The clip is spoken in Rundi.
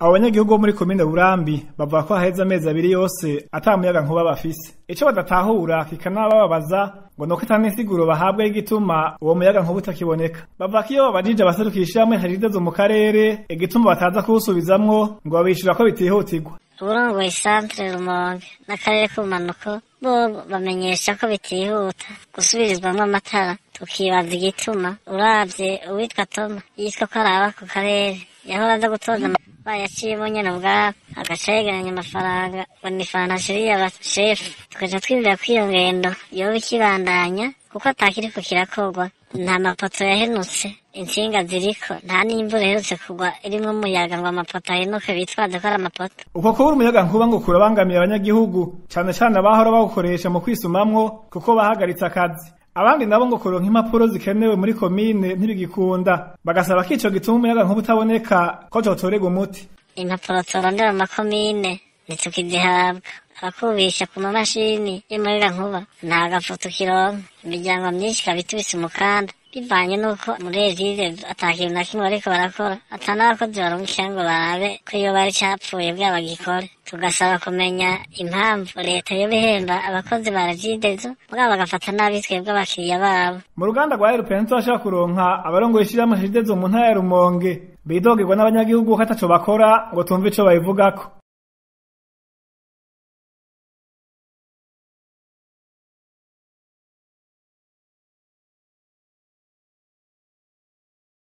Abo banyagihugu bo muri komine Burambi bavuga ko haheze amezi 2 yose ata muyaga nkuba bafise. Ico badatahura kikanabababaza ngo nuko ata n'insiguro bahabwa y'igituma uwo muyaga nkuba utakiboneka. Bavuga ko iyo babajije abaserukira ishirahamwe Regideso mu karere igituma bataza kuwusubizamwo ngo babishura ko bitihutirwa. Uburongoye centre Rumonge n'akarere k'ubumanuko bo bamenyesha ko bitihuta gusubirizwamwo amatara, tukibaza igituma. Uravye uwitwa Toma yitwa ko araba ku karere yahora aza gutoza bayaciyemo nyene ubwabo, agaca yegeranya amafaranga ngo ni fantashiriya bashefu, tukaca twiyumvira ko iyo ngendo yoba ikibandanya kuko atakiriko kirakorwa. Nta mapoto yahenutse, intsinga ziriko, nta n'imvura iherutse kugwa irimwo umuyaga ngo amapoto ahenuke bitwaze ko ari amapoto. Uko kubura umuyaga nkuba ngo kurabangamiye abanyagihugu, cane cane abahora bawukoresha mu kwisumamwo kuko bahagaritse akazi. Abandi nabo ngo kuronka impapuro zikenewe muri komine ntibigikunda, bagasaba ko ico gituma umuyaga nkuba utaboneka ko cotorerwa umuti. Impapuro turondera mu makomine ntitukizihabwa, abakubisha ku mamashini y'umuyaga nkuba nta gafu tukironka. Imiryango myinshi ikaba itubise umukanda bivanye n'uko muri Regideso ata kintu na kimwe bariko barakora, ata n'abakozi barungika ngo barabe ko iyo bari capfuye bwa bagikore. Tugasaba kumenya impamvu leta yoba ihemba abakozi ba Regideso mugabo bagafata nabi twebwe abakiriya babo. Mu ruganda rwa European turashobora kuronka abarongoye ishirahamwe Regideso mu ntara ya Rumonge bidogerwa n'abanyagihugu ko ataco bakora ngo tumve ico babivugako.